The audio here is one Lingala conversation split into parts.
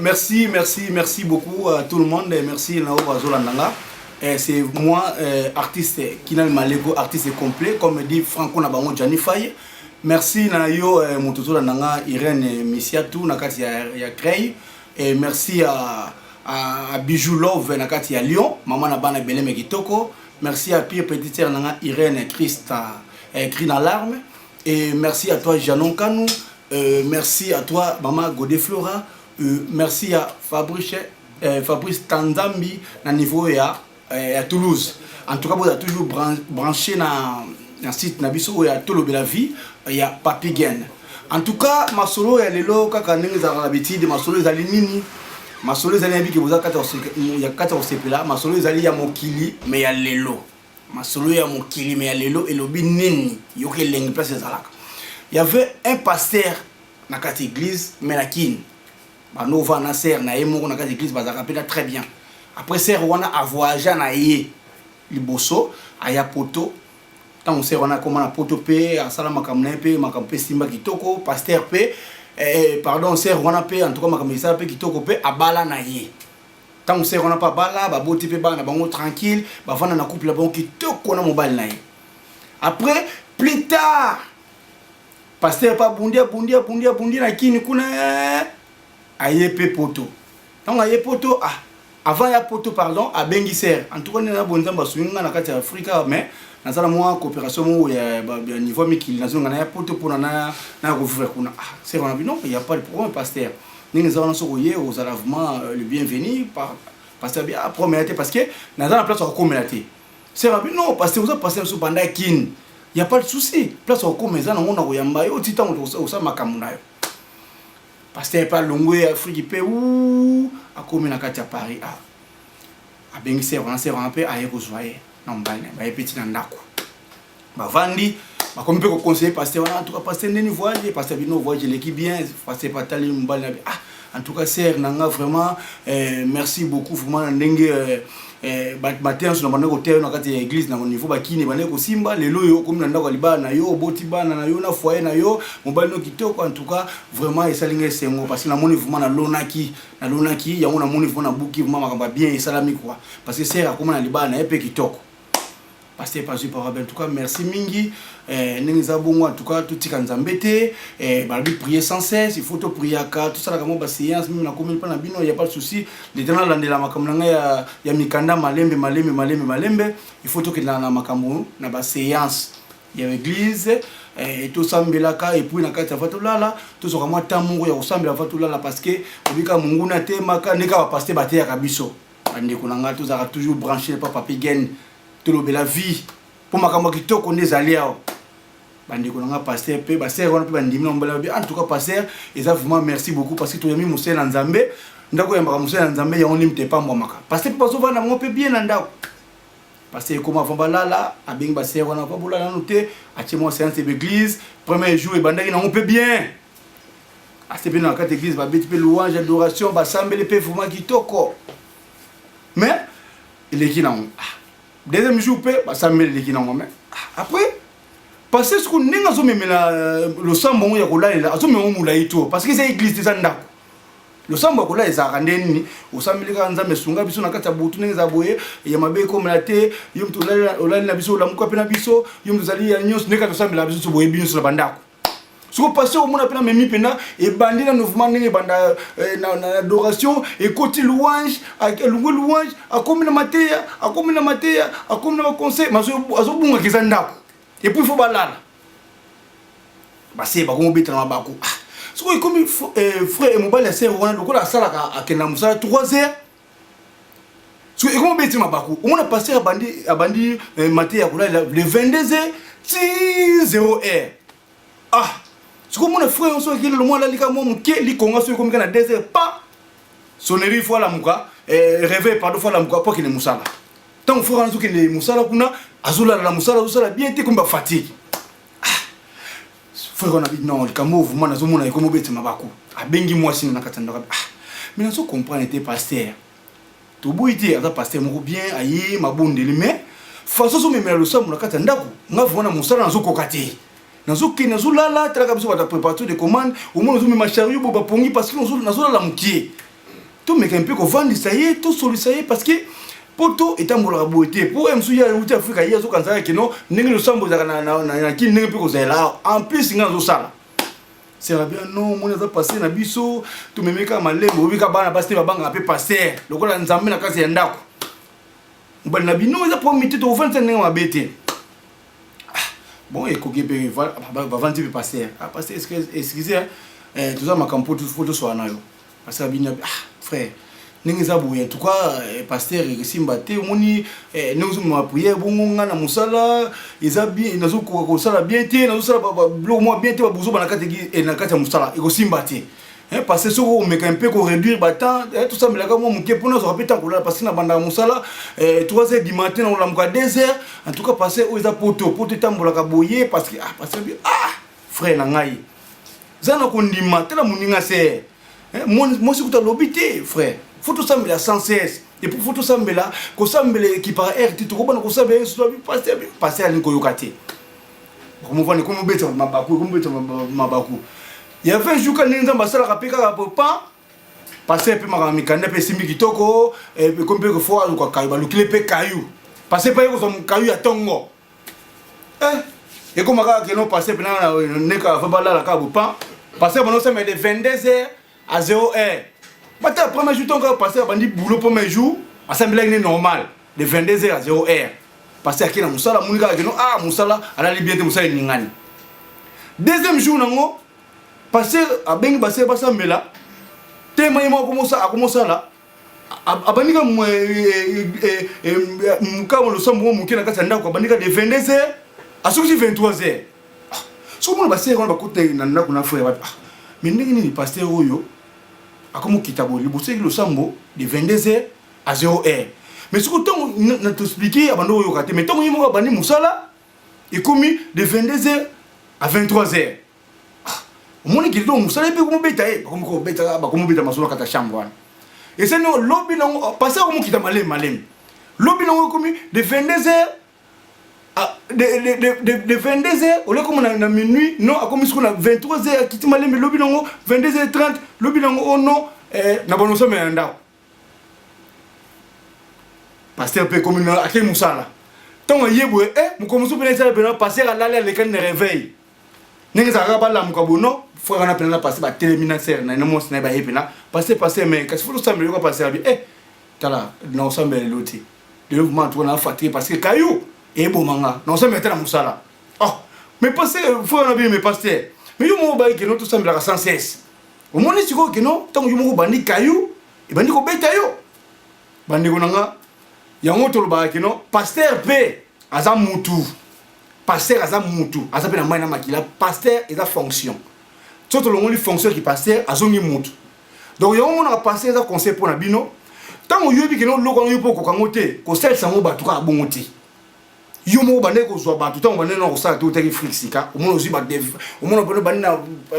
Merci, merci, merci beaucoup à tout le monde. Et merci Nao bazolanda nga. C'est moi, artiste Kinal Malego, artiste complet, comme dit Franco Nabango Gianni Faye. Merci na yo moto ozolanda nga, Irène Misiatu na kati ya Creil. Et merci à Bijou Love na kati ya Lyon, maman na bana Beleme kitoko. Merci à Pierre petite sœur na nga Irène Christa Crine Alarme. Et merci à toi Janon Kanou. Merci à toi maman Godé Flora. Merci à Fabrice Tanzambi na niveau ya Toulouse. En tout cas, vous êtes toujours branché na site na biso ya Tolobela Vie ya Papi Gen. En tout cas, masolo ya lelo kaka ndenge ezalaka na habitude, masolo ezali nini? Masolo ezali na biki boza kati ya kati ya kosepela, masolo ezali ya mokili mais ya lelo. Masolo ya mokili mais ya lelo elobi nini? Yoki elengi place ezalaka. Il y avait un pasteur na kati église mais na Kini. Banova na sœur na ye moko na kati église, bazalaka mpe na très bien. Après, sœur wana avoyagea na ye liboso aya Poto. Ntango sœur wana akóma na Poto mpe asala makambo na ye mpe makambo mpe esimba kitoko, pasteur mpe, pardon, sœur wana mpe, en tout cas makambo esala mpe kitoko mpe abala na ye. Ntango sœur wana mpe abala, baboti mpe bana na bango tranquille, bavanda na couple na bango kitoko na mobali na ye. Après, plus tard, pasteur mpe abundi, abundi, abundi, abundi na Kini kuna, aye mpe Poto. Ntango aye Poto, ah, avant ya Poto, pardon, abengi sœur: "En tout cas, ndenge na boye, Nzambe asungi nga na kati ya Afrika, mais nazala mwa coopération moko ya niveau mikili, nazonga na ya Poto mpona na kovivre kuna." Ah, sœur wana bi: "Non, y a pas de problème, pasteur. Ndenge eza wana, soki oye, ozala vraiment le bienvenu." Pasteur bi: "Ah, problème te, parce que naza na place ya kokomela te." Sœur abi: "Non, pasteur, oza pasteur mosusu banda Kini, y a pas de souci, place ya kokoma eza nango, na koyamba yo ti ntango osala makambo na yo." Pasteur mpe alongwe Afrique mpe u akomi na kati ya Paris. Ah, abengi sœur wana. Sœur wana mpe aye kozwa ye na mobali na ye, baye mpe ntina ndako, bavandi, bakomi mpe koconseiller pasteur wana: "En tout cas, pasteur, ndeni voyage?" Pasteur bino: "Voyage eleki bien." Pasteur patali mobali na bi: "Ah, en tout cas, sœur na nga, vraiment, merci beaucoup vraiment na ndenge matin nyonso na bandaki koteya yo na kati ya église na niveau bakini, bandaki kosimba. Lelo oyo okomi na ndako ya libala na yo, oboti bana na yo na foyer na yo, mobali no kitoko. En tout cas, vraiment esali ngai esengo parce que namoni vraiment nalonaki yango, namoni vraiment nabuki, vraiment makambo ya bien esalami quoi." Parce que sœur akóma na libala na ye mpe kitoko. Pasteur pazwi parole: "En tout cas, merci mingi. Ndenge eza bongo, en tout cas totika Nzambe te. Balobi prier sans cesse, il faut topriaka, tosalaka mwa baséance mimi nakomi mpa na bino, ya pas de souci. Leta nalandela makambo na ngai ya mikanda malembe malembe malembe malembe. Il faut tokendaka na makambo na baséance ya église, tosambelaka. Et puis na kati ava tolala, tozwaka mwa temps moko ya kosambela ava tolala, parce que obika monguna atemaka ndenge bapasteur bateyaka biso." Bandeko na ngai, tozalaka toujours branché pa Papi Gen Tolobela Vie mpo makambo ya kitoko nde ezali awa. Bandeko na nga, pasteur mpe basœur wana mpe bandimi na mobali, babi: "En tout cas, pasteur, eza vraiment merci beaucoup parce que toyambi mosali na Nzambe. Ndako oyambaka mosali na Nzambe, yango nde epambwamaka." Pasteur mpe bazovanda bango mpe bien na ndako. Pasteur ekoma avant balala, abengi basœur wana: "Va bolala nano te." Atie mwa séance ya église. Premier jour ebandaki nango mpe bien, ase mpe na kati église, babeti mpe louange, adoration, basambeli mpe vraiment kitoko, mais eleki nango. Ah, deuxième jour mpe basambeli, eleki nango. Mais ah, après, parce que soki ndenge azomemela losambo yango ya kolalela, azomema ngo molai to, parce que eza église te, eza ndako. Losambo ya kolala ezalaka nde nini? Osambeli kaka: "Nzambe, esunga biso na kati ya butu, ndenge eza boye, ya mabe ekomela te. Yo moto olali na biso, olamuka mpe na biso, yo moto ozali ya nyonso." Ndenge kaka tosambela biso so boyebi nyonso na bandako. Soko pasteur omona mpe namemi mpena, ebandi na mouvement ndenge ebanda na adoration, ekoti louange, alongwe louange, akomi na mateya, akomi na mateya, akomi na baconseil, azobungaka eza ndako. Et puis faut balala, base bakomi obetela mabaku. Ah, soki ekomi frère, mobali ya sœur wana, lokola asalaka, akenda mosala 3 heures, soki ekomi obeti mabaku, omona pasteur abandi mateya kolalela le 22 heures ti 0 heure. Ah, soki omona frère nyonso akeli mwa alalika mwa moke, likonga soki ekomi kaka na 2 heures, pa sonnerie, faut alamuka, réveil, pardon, faut alamuka po akende mosala. Ntango frère wana azokende mosala kuna, azolala na mosala, azosala bien te, komi bafatigue. Frère wana abi: "Non, likambo oyo vraiment nazomona ekomi obeti mabaku." Abengi mwasi na kati ya ndako: "Ah, mais nazo comprendre te. Pasteur, toboyi te, aza pasteur moko bien, aye mabondeli, mais façon azomemela losambo na kati ya ndako, nga vraiment na mosala nazokoka te, nazokende, nazolala. Talaka biso bato ya préparation de commande, omona ozomema chariot bo bapongi parce que nazolala mokie." Tomeka mpe kovandisa ye, tosolisa ye, parce que poto etambolaka boye te. Po ye mosusu ye auti Afrika, ye azokanisa kaka keno ndenge losambo ezalaka na Kini, ndenge mpe kozala awa. En plus ngai nazosala sera bien. Non, moni aza pasteur na biso, tomemi kaka malembe. Oyebi kaka bana basi te, babangaka mpe pasteur lokola Nzambe na kati ya ndako. Mobali na bino eza problème te, tokofandisa ndenge mabe te. Bon, ekoki mpe bavandi mpe pasteur. Ah, pasteur, excuse, toza makambo po toswala na yo. Pasteur abini: ah frère, ndenge eza boye, en tout cas, pasteur, esimba te. Omoni ndenge ozomema prière bongo, nga na mosala eza bien, nazokoka kosala bien te, nazosala biloko mwa bien te, babuzoba na kati ya mosala, ekosimba te. Parce que soki omeka mpe koréduire batemps, tosambelaka mwa moke mpona azwaka mpe temps kolala, parce que na bandaka mosala 3 heures du matin, na kolamuka 2 heures. En tout cas, parce oyo eza poto, poto etambolaka boye. Parce que ah, parce que ah frère na ngai, eza na kondima tala moninga sœur mwasi kuta alobi te: frère, faut tosambela sans cesse et puis faut tosambela. Kosambela ekipaka aire te, tokobana kosambela. Pasteur alingi koyoka te. Bakomovanda, ekomobeta mabaku, ekomobeta mabaku ya 20 jours. Ka ndenge Nzambe asalaka mpe kaka pa pasteur mpe makambo mikanda mpe esimbi kitoko. Ekomi mpe faut aluka kayu, balukile mpe kayu. Pasteur mpe aye kozwa kayu ya ntongo. Ekoma kaka keno pasteur mpena neka fa balala kaka bopan. Pasteur bano osambela de 22 heures à 0 heure. Bata premier jour, ntongo kaka pasteur abandi boulot, premier jour asambelaki ne normal de 22 heures à 0 heure. Pasteur akei na mosala, amoni kaka keno ah, mosala alali bien te, mosala eningani. Deuxième jour nango, pasteur abengi basœur basambela tema. Ye moko akomosala, abandika kaka losambo mo moke na kati ya ndako, abandika de 22 heures asukisi 23 heures. Soki omona basœur wana bakota na ndako na frère wapi, mais ndenge nini pasteur oyo akomokita boye? Liboso eki losambo de 22 heures à 0 heure, mais soki ntongo na toexpliquer, abandi oyoka te. Mais ntongo ye moko abandi mosala, ekomi de 22 heures à 23 heures. Omoni kili to mosala mpe komobeta ye, bakomi kobeta, bakomobeta masolo kata chambre wana. Esali lobi nango, pasteur akomokita malemi malemi. Lobi nango ekomi de 22 heures de 22 heures ole koma na minuit. Non, akomi sikoyo na 23 heures, akiti malembe. Lobi nango 22 heures 30. Lobi nango o non, na bonosome ya ndako. Pasteur mpe ekomi akei mosala. Ntango aye boye, mokolo mosusu mpena esala mpena pasteur alali, alekani na réveil. Ndenge ezalaka, balamuka bono, frère wana mpena na pasteur batelemi na sœur na mwasi na ye, baye mpena pasteur: pasteur, mais kasi faut tosambela. Yoka pasteur abi: tala, na osambela lelo te. Lelo vraiment tuka na fatigué, parce que kayu ebomanga, na osambela te na mosala. Oh, mais pasteur, frère wana bino, mais pasteur, mais yo moko bayi keno tosambelaka sans cesse. Omoni sikoyo keno ntango yo moko obandi, kayu ebandi kobeta yo. Bandeko na nga, yango tolobaka keno pasteur mpe aza mutu, pasteur aza mutu, aza mpe na mai na makila. Pasteur eza fonction. So tolongoli fonction ki pasteur, azongi mutu. Donc yango monaka pasteur eza conseil mpo na bino. Ntango oyebi keno loko wana yo mpo okoka yango te, kosalisa yango bato kaka bongo te. Yo moko bandeki kozwa bato, ntango bandeki na kosala te, otaki frik sika, omona ozwi, omona mpena bandi na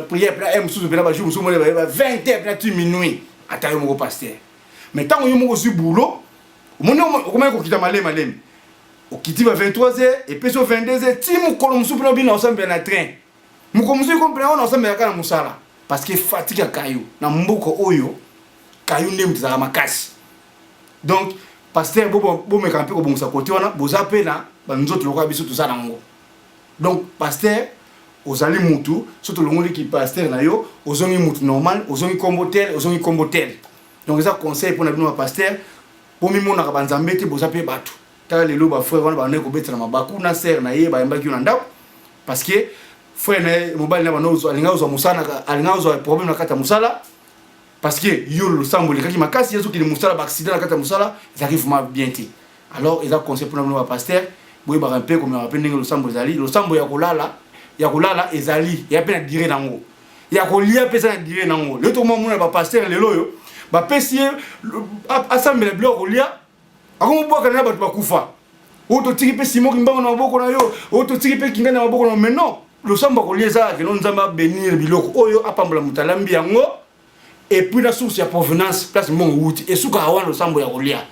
prière mpena e mosusu mpena bajour mosusu, omona ba 20 heures mpena ti minuit, ata yo moko pasteur. Mais ntango yo moko ozwi boulot, omoni okomaki kokita malemi malemi, okiti ba 23 heures, epesi yo 22 heures, ti mokolo mosusu mpena obina osambela na train. Mokolo mosusu ekomi mpena wana osambela kaka na mosala, parce que fatigue ya kayo na mboka oyo, kayo nde moto ezalaka makasi. Donc pasteur, bomeka mpe kobongisa kote wana. Boza mpe na banzoto lokola biso toza nango. Donc pasteur ozali mutu. So tolongoliki pasteur na yo, ozongi mutu normal, ozongi kombo tel, ozongi kombo tel. Donc eza conseil mpona bino bapasteur, bomimonaka banzambe te, boza mpe bato. Tala lelo bafrère wana bandaki kobetela mabaku na sœur na ye, bayambaki yo na ndako, parce que frère na ye mobali na bando alinga kozwa mosala, alinga kozwa problème na kati ya mosala, parce que yo losambo elekaki makasi, azokende mosala, baaccident na kati ya mosala ezalaki vraiment bien te. Alors eza conseil mpona bino bapasteur, boyebaka mpe komeka mpe ndenge losambo ezali. Losambo ya kolala, ya kolala ezali ya mpe na durée nango, ya kolia mpe eza na durée nango. Lelo tokomamona bapasteur lelo oyo bapesi ye asambela biloko kolia, akomobwaka na bato bakufa oyo totiki mpe simoki mbango na maboko na yo, oyo totiki mpe kingai na maboko na yo. Mais non, losambo ya kolia eza keno Nzambe abénir biloko oyo, apambola moto alambi yango, et puis na source ya provenance, place mbongo wuti, esukaka wana. Losambo ya kolia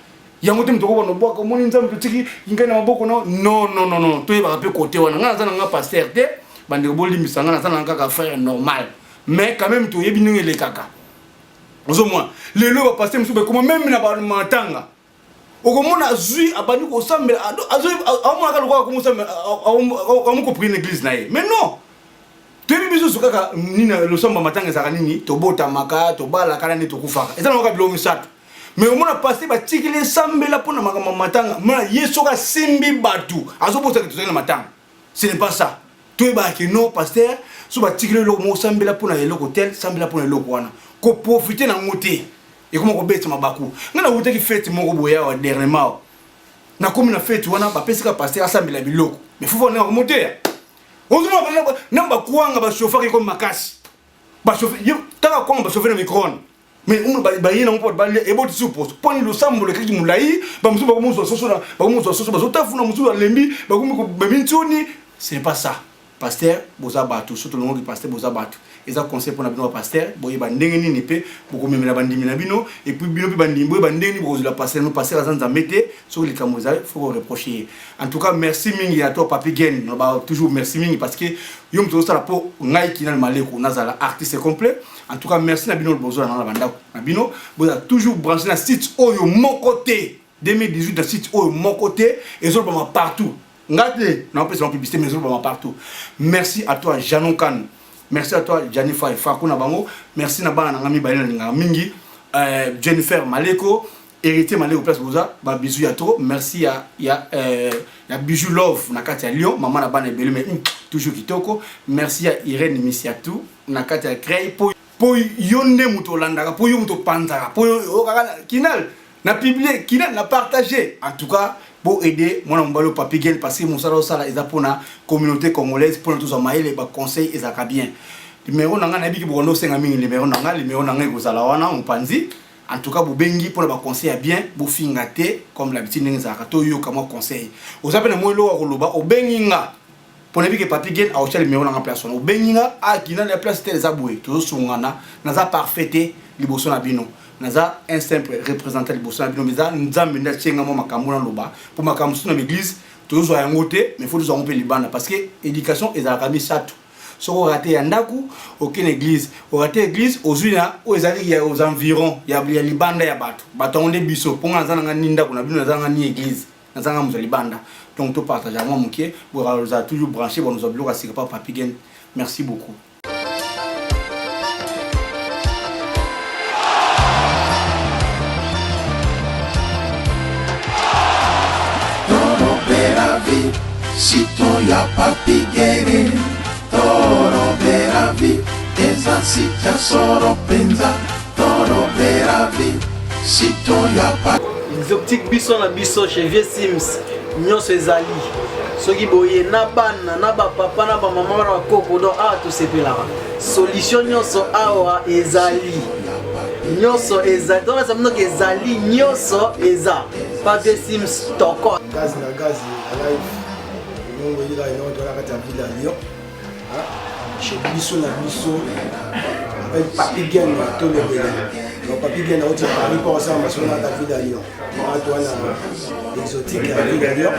yango te moto okobana obwaka, omoni Nzambe totiki ngai na maboko na. Non, non, non, non, toyebaka mpe kote wana. Ngai naza na nga pasteur te, bandeko bolimbisa, ngai naza na nga kaka frère normal, mais quand même toyebi ndenge elekaka. Ozomona lelo bapasteur mosusu bakoma meme na matanga, okomona azwi abandi kosambela, aomonaka lokola akomi koprie na église na ye. Mais non, toyebi biso so kaka nini losambo ya matanga ezalaka nini, tobotamaka, tobalaka, na nde tokufaka, eza na kaka biloko misato. Mais omona pasteur batikeli esambela mpona makambo ya matanga, mona ye soki asimbi bato azobosaka tozali na matanga. Ce n'est pas ça. Toyebaka ke non, pasteur so batikeli eloko moko, sambela mpona eloko tel, sambela mpona eloko wana, koprofite nango te, ekoma kobetisa mabaku. Ngai nawutaki fete moko boye awa dernièrement, nakomi na fete wana, bapesika pasteur asambela biloko, mais fufu ndenge akomoteya, ozomona na bakwanga bachauffaki ekomi makasi, taka kwanga bachauffe na micro-ondes, mais baye nango mpo balia, eboti su poso mponi losambo lekaki molai. Bamosusu bakomozwa soso, bakomozwa soso, bazotafuna, mosusu alembi, bakomi bemi ntioni. Ce n'est pas ça. Pasteur boza bato, so tolongoki pasteur boza bato, eza conseil mpona bino bapasteur, boyeba ndenge nini mpe bokomemela bandimi na bino, et puis bino mpe bandimi boyeba ndenge nini bokozwela pasteur. No, pasteur aza Nzambe te. Soki likambo ezali, faut koreproche ye. En tout cas, merci mingi ya toi, Papi Gen. Naloba toujours merci mingi parce que yo moto ozosala mpo ngai Kinal Maleko nazala artiste complet. En tout cas, merci na bino bozala na bandako na bino, bozala toujours branché na site oyo moko te. 2018 na site oyo moko te, ezolobama partout. Nga te naopesa publicité, mais ezolobama partout. Merci à toi, Janon Kan. Merci à toi, Janifa Faku na bango. Merci na bana na nga mibale nalingaka mingi, Jennifer Maleko, Héritier Maleko, place boza, babisous ya trop. Merci ya Bijou Love na kati ya Lyon, mama na bana ebele, mais toujours kitoko. Merci ya Irène Misiatu na kati ya Crey, po yo nde moto olandaka, po yo moto opanzaka, po yo kaka Kinal na publier, Kinal na partager. En tout cas, bo aider mwana mobali oyo Papi Gel, parce que mosala osala eza mpona communauté congolaise, mpona tozwa mayele, baconseil ezalaka bien. Numéro na ngai, nayebiki bokondo osenga mingi numéro na ngai. Numéro na ngai ekozala wana mopanzi. En tout cas, bobengi mpona baconseil ya bien, bofinga te comme l'habitude ndenge ezalaka. Toyoka mwa conseil, oza mpe na mwa eloko ya koloba, obengi nga mpo nayebi ke Papi Gen akotia numéro na nga place wana. Obengi nga akina na place te, eza boye, tozosungana. Naza parfait te liboso na bino, naza un simple représentant liboso na bino, mais eza Nzambe nde atie nga mwa makambo naloba, mpo makambo mosusu na baeglise tozozwa yango te, mais faut tozwa yango mpe libanda, parce que éducation ezalaka misato. Soki oraté ya ndako, okende église, oraté église, ozwi na oyo ezali ya aux environs ya libanda ya bato. Bato yango nde biso, mpo nga naza nanga ni ndako na bino, naza nanga ni église, naza nga moto ya libanda. Donc topartage mwa moke, bozala toujours branché, bonozwa biloko ya sika pa Papi Gen. Merci beaucoup. Sito ya Papi Gene, tolobela vie, eza site ya solo mpenza. Tolobela vie, sito ya pa Exotique, biso na biso chez Vieux Sims, nyonso ezali. Soki boye na bana, na bapapa, na bamama, na bakoko, donc awa tosepelaka. Solution nyonso awa ezali, nyonso ezali, donc eza mnoki ezali, nyonso eza pa Vieux Sims toko. Gaz na gaz ya live elongo elika elongo, toza na kati ya ville ya Lyon, chez biso na biso avec Papi Gen tolobela. Donc Papi Gen auti Paris mpo kosala masolo na kati ya ville ya Lyon. Wana towana exotique ya ville ya Lyon,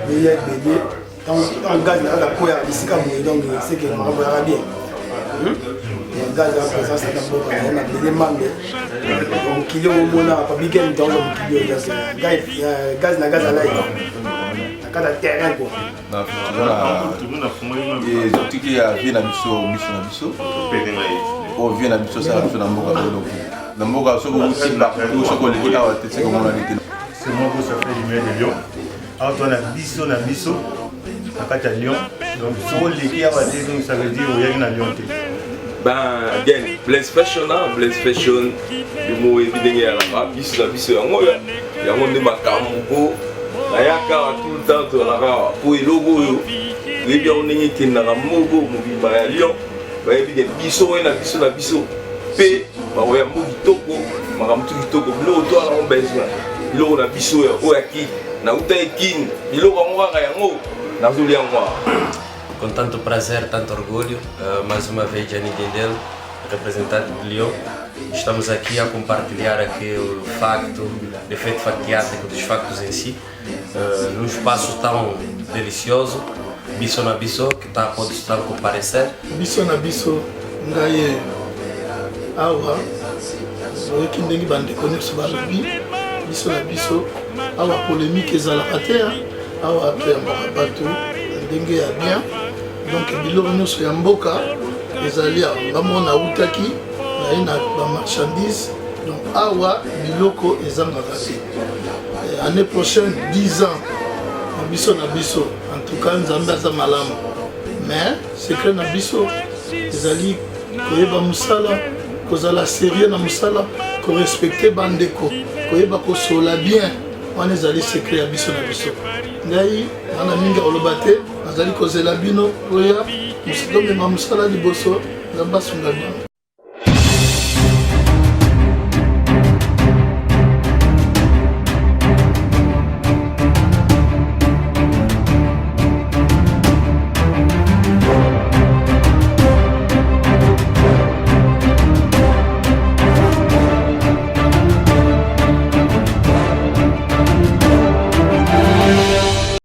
eya ebele. Ntango gaz na kaka koya bisika boye, donc c'est que makambo yaka bien. Gaz ya présence na mboka na ye mabele mambe, mokili oyo omona Papi Gen ntango mokili oyo. Donc gaz na gaz alai na kati ya terrain quoi. Exotique ya vie na biso, biso na biso, oyo vie na biso osala biso na mboka oyo. Donc na mboka, soki outi partout, soki oleki awa te, soki omonani te. C'est moi, ça fait lumière de Lyon. Awa toza na biso na biso na kati ya Lyon. Donc soki oleki awa te, donc ça veut dire oyaki na Lyon te. Ben, again, Blaise Fashion, hein, Blaise Fashion, yo oyebi ndenge ezalaka, biso na biso yango oyo, yango nde makambo po nayaka awa tout le temps, tozalaka awa po eloko oyo toyebi yango ndenge ekendaka moko mobimba ya Lyon, bayebi ke biso oyo na biso na biso mpe bakoya mbo kitoko, makambo tu kitoko, biloko to wana ngo besoin, biloko na biso oyo oyo ya nauta ekini, biloko yango kaka yango nazolia yango awa. Com tanto prazer, tanto orgulho, mais uma vez Gianni Dendel, representante de Lyon. Estamos aqui a compartilhar aquele facto, efeito factiático dos factos em si, num espaço tão delicioso, Biso na Biso, que tá, pode estar a comparecer. Biso na biso, ngai ye awa. Boyoki ndenge bandeko nyonso balobi, biso na biso awa polemique ezalaka te, awa toyambaka bato na ndenge ya bien. Donc biloko nyonso ya mboka ezali awa. Nga moko nautaki naye na bamarchandise, donc awa biloko ezangaka te. Eh, année prochaine 10 ans na biso na biso. En tout cas Nzambe aza malamu, mais secret na biso ezali koyeba mosala, kozala sérieux na mosala, korespecte bandeko, koyeba kosola bien. Wana ezali secret ya biso na biso. Ngai nana mingi akoloba te, nazali kozela bino oya tomema mosala liboso. Nzambe asunga bino.